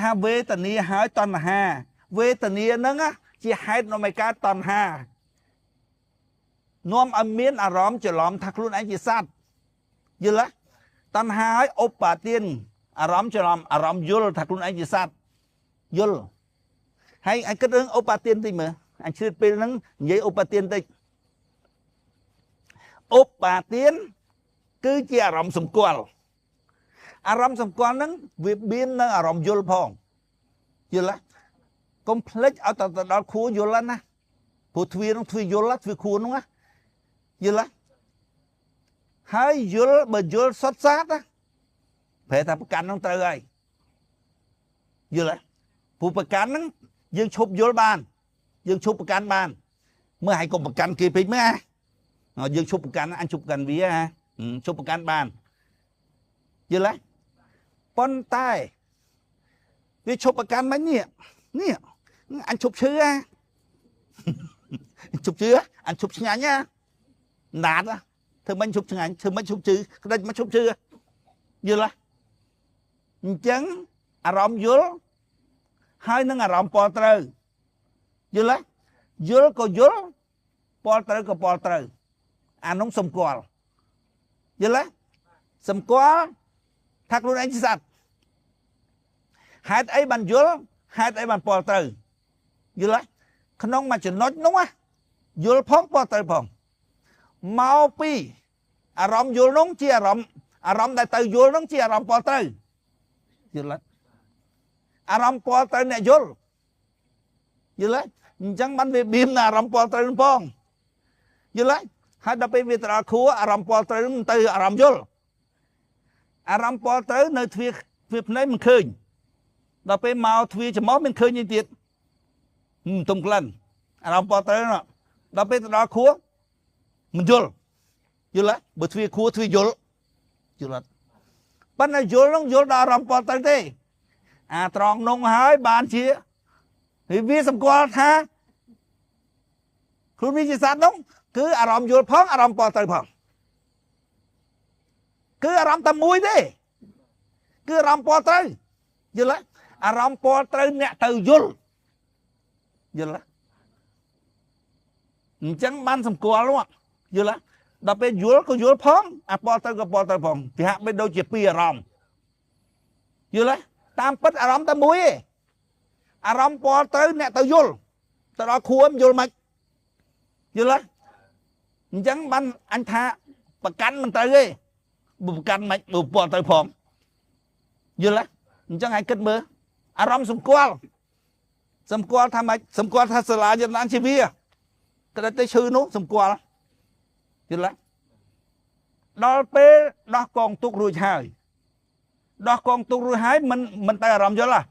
ថាវេទនាហើយតណ្ហាវេទនាហ្នឹងជាហេតុនាំឲ្យកើតតណ្ហានាំឲ្យមានអារម្មណ៍ច្រឡំថាខ្លួនឯងជាសត្វយល់ទេតណ្ហាហើយឧបាទានអារម្មណ៍ច្រឡំអារម្មណ៍យល់ថាខ្លួនឯងជាសត្វយល់ហើយអញគិតរឿងឧបាទានតិចមើលអញជ្រាបពេលហ្នឹងនិយាយឧបាទានតិចឧបាទានគឺជាអារម្មណ៍សម្គាល់អារម្មណ៍សម្គាល់ហ្នឹងវាមាននៅអារម្មណ៍យល់ផងយល់ទេកុំភ្លេចឲ្យទៅដល់ខួរយល់ណាព្រោះទ្វារនោះទ្វារយល់ទ្វារខួរនោះណាយល់ទេហើយយល់បើយល់សុទ្ធសាធណាប្រែថាប្រកាន់ហ្នឹងត្រូវហើយយល់ទេព្រោះប្រកាន់ហ្នឹងយើងឈប់យល់បានយើងឈប់ប្រកាន់បានមើលហើយកុំប្រកាន់គេពេកមើលយើងឈប់ប្រកាន់អញឈប់ប្រកាន់វាឈប់ប្រកាន់បានយល់ទេប៉ុន្តែវាឈប់ប្រកាន់មិននេះនេះអញឈប់ឈឺហ่ะឈប់ឈឺអញឈប់ឆ្ងាញ់ណាណាតធ្វើមិនឈប់ឆ្ងាញ់ធ្វើមិនឈប់ឈឺក្តិចមកឈប់ឈឺយល់ទេអញ្ចឹងអារម្មណ៍យល់ហើយនឹងអារម្មណ៍ពលត្រូវយល់ទេយល់ក៏យល់ពលត្រូវក៏ពលត្រូវអានោះសម្គាល់យល់ទេសម្គាល់ថាខ្លួនឯងជាសត្វហេតុអីបានយល់ហេតុអីបានពលត្រូវយល់ទេក្នុងមួយចំណុចនោះយល់ផងពលត្រូវផងមកពីអារម្មណ៍យល់នោះជាអារម្មណ៍ដែលទៅយល់នោះជាអារម្មណ៍ពលត្រូវយល់ទេអារម្មណ៍ពលត្រូវអ្នកយល់យល់ទេអញ្ចឹងបានវាបៀមនៅអារម្មណ៍ពលត្រូវនឹងផងយល់ទេហើយដល់ពេលវាទៅដល់ខួរអារម្មណ៍ពលត្រូវនឹងទៅអារម្មណ៍យល់អារម្មណ៍ពលត្រូវនៅទ្វារភ្នែកមិនឃើញដល់ពេលមកទ្វារច្រមុះមិនឃើញទៀតទុំក្លិនអារម្មណ៍ពលត្រូវនោះដល់ពេលទៅដល់ខួរមិនយល់យល់ទេបើទ្វារខួរទ្វារយល់យល់អត់ប៉ុន្តែយល់នោះយល់ដល់អារម្មណ៍ពលត្រូវទេអាត្រង់នោះហើយបានជាវាសម្គាល់ថាខ្លួនវាជាសត្វនោះគឺអារម្មណ៍យល់ផងអារម្មណ៍ពលត្រូវផងគឺអារម្មណ៍តែមួយទេគឺអារម្មណ៍ពលត្រូវយល់ទេអារម្មណ៍ពលត្រូវអ្នកទៅយល់យល់ទេអញ្ចឹងបានសម្គាល់នោះយល់ទេដល់ពេលយល់ក៏យល់ផងអាពលត្រូវក៏ពលត្រូវផងវាហាក់បីដូចជាពីរអារម្មណ៍យល់ទេតាមពិតអារម្មណ៍តែមួយទេអារម្មណ៍ពលត្រូវអ្នកទៅយល់ទៅដល់ខួរមិនយល់មិនយល់ទេអញ្ចឹងបានអញថាប្រកាន់មិនត្រូវទេបើប្រកាន់មិនបើពលត្រូវផងយល់ទេអញ្ចឹងឲ្យគិតមើលអារម្មណ៍សម្គាល់សម្គាល់ថាម៉េចសម្គាល់ថាសាលាយន្តជាវាក្តិចទៅឈឺនោះសម្គាល់យល់ទេដល់ពេលដោះកងទុករួចហើយដោះកងទុករួចហើយមិនទៅអារម្មណ៍យល់ហ៎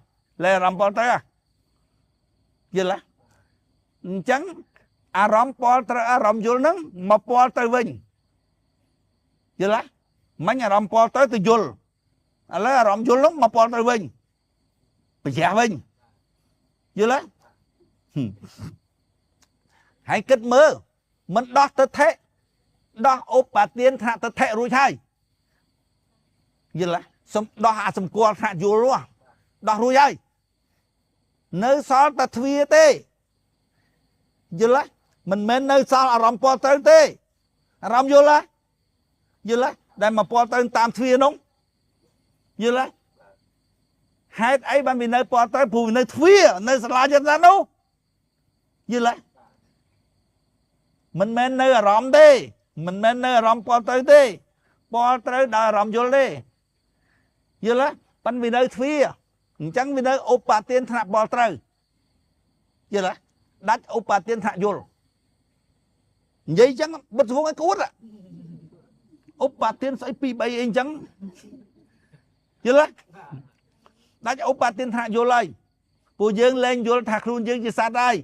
លែអារម្មណ៍ពលត្រូវហ៎យល់ទេអញ្ចឹងអារម្មណ៍ពលត្រូវអារម្មណ៍យល់ហ្នឹងមកពលទៅវិញយល់ទេមិញអារម្មណ៍ពលត្រូវទៅយល់ឥឡូវអារម្មណ៍យល់ហ្នឹងមកពលត្រូវវិញប្រយ័ត្នវិញយល់ទេហើយគិតមើលមិនដោះទិដ្ឋិដោះឧបាទានថ្នាក់ទិដ្ឋិរួចហើយយល់ទេសំដោះអាសម្គាល់ថ្នាក់យល់នោះដោះរួចហើយនៅសល់តែទ្វារទេយល់ទេមិនមែននៅសល់អារម្មណ៍ពលត្រូវទេអារម្មណ៍យល់ទេយល់ទេដែលមកពលត្រូវតាមទ្វារនោះយល់ទេហេតុអីបានវានៅពលត្រូវព្រោះវានៅទ្វារនៅសាលាយន្តនោះយល់ទេមិនមែននៅអារម្មណ៍ទេមិនមែននៅអារម្មណ៍ពលត្រូវទេពលត្រូវដល់អារម្មណ៍យល់ទេយល់ទេប៉ុន្តែវានៅទ្វារអញ្ចឹងវានៅឧបាទានថ្នាក់ពលត្រូវយល់ទេដាច់ឧបាទានថ្នាក់យល់និយាយអញ្ចឹងបុត្រសវងឲ្យគួតឧបាទានស្អី2 3អីអញ្ចឹងយល់ទេដាច់ឧបាទានថ្នាក់យល់ហើយពួកយើងលែងយល់ថាខ្លួនយើងជាសត្វហើយ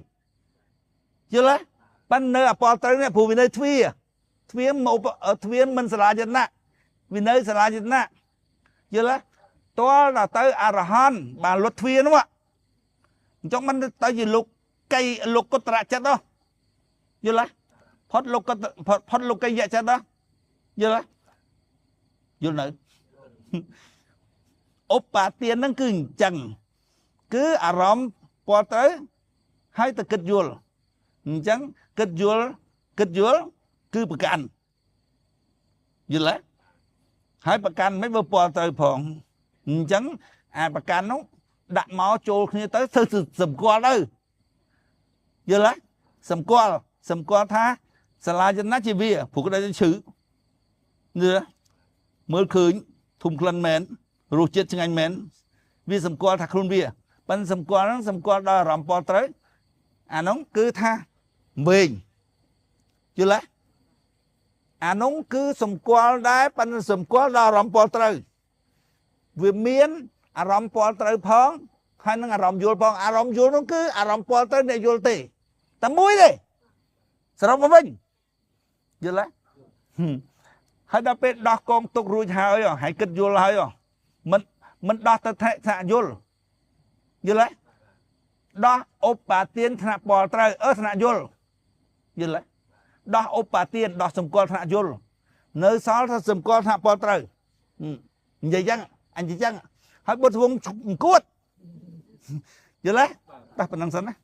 យល់ទេប៉ុន្តែនៅអពលត្រូវនេះព្រោះវានៅទ្វារទ្វារមកទ្វារមិនសាលាយតនៈវានៅសាលាយតនៈយល់ទេតលដល់ទៅអរហន្តបានលុតទ្វារនោះអញ្ចឹងមិនទៅជាលោកកៃលោកកុត្រចិត្តនោះយល់ទេផុតលោកផុតលោកកៃយៈចិត្តនោះយល់ទេយល់នៅឧបាទានហ្នឹងគឺអញ្ចឹង គឺអារម្មណ៍ពលត្រូវហើយទៅគិតយល់អញ្ចឹងគិតយល់គិតយល់គឺប្រកាន់យល់ទេហើយប្រកាន់មិនបើពលត្រូវផងអញ្ចឹងអាប្រកាន់នោះដាក់មកចូលគ្នាទៅធ្វើសម្គាល់ទៅយល់ទេសម្គាល់សម្គាល់ថាសាលាយណាជាវាព្រោះក្តីឈឺនេះមើលឃើញធុំក្លិនមែនរសជាតិឆ្ងាញ់មែនវាសម្គាល់ថាខ្លួនវាប៉ិនសម្គាល់ហ្នឹងសម្គាល់ដល់អារម្មណ៍ពលត្រូវអានោះគឺថាវែងយល់ទេអានោះគឺសម្គាល់ដែរប៉ិនសម្គាល់ដល់អារម្មណ៍ពលត្រូវវាមានអារម្មណ៍ពលត្រូវផងហើយនឹងអារម្មណ៍យល់ផងអារម្មណ៍យល់នោះគឺអារម្មណ៍ពលត្រូវអ្នកយល់ទេតែមួយទេសរុបមកវិញយល់ទេហើយដល់ពេលដោះកងទុករួចហើយហើយគិតយល់ហើយមិនដោះទៅថ្នាក់យល់យល់ទេដោះឧបាទានថ្នាក់ពលត្រូវថ្នាក់យល់យល់ទេដោះឧបាទានដោះសម្គាល់ថ្នាក់យល់នៅសល់ថាសម្គាល់ថ្នាក់ពលត្រូវនិយាយចឹងអញនិយាយចឹងហើយបុត្រវងអង្គួតយល់ទេដោះប៉ុណ្ណឹងសិនណា។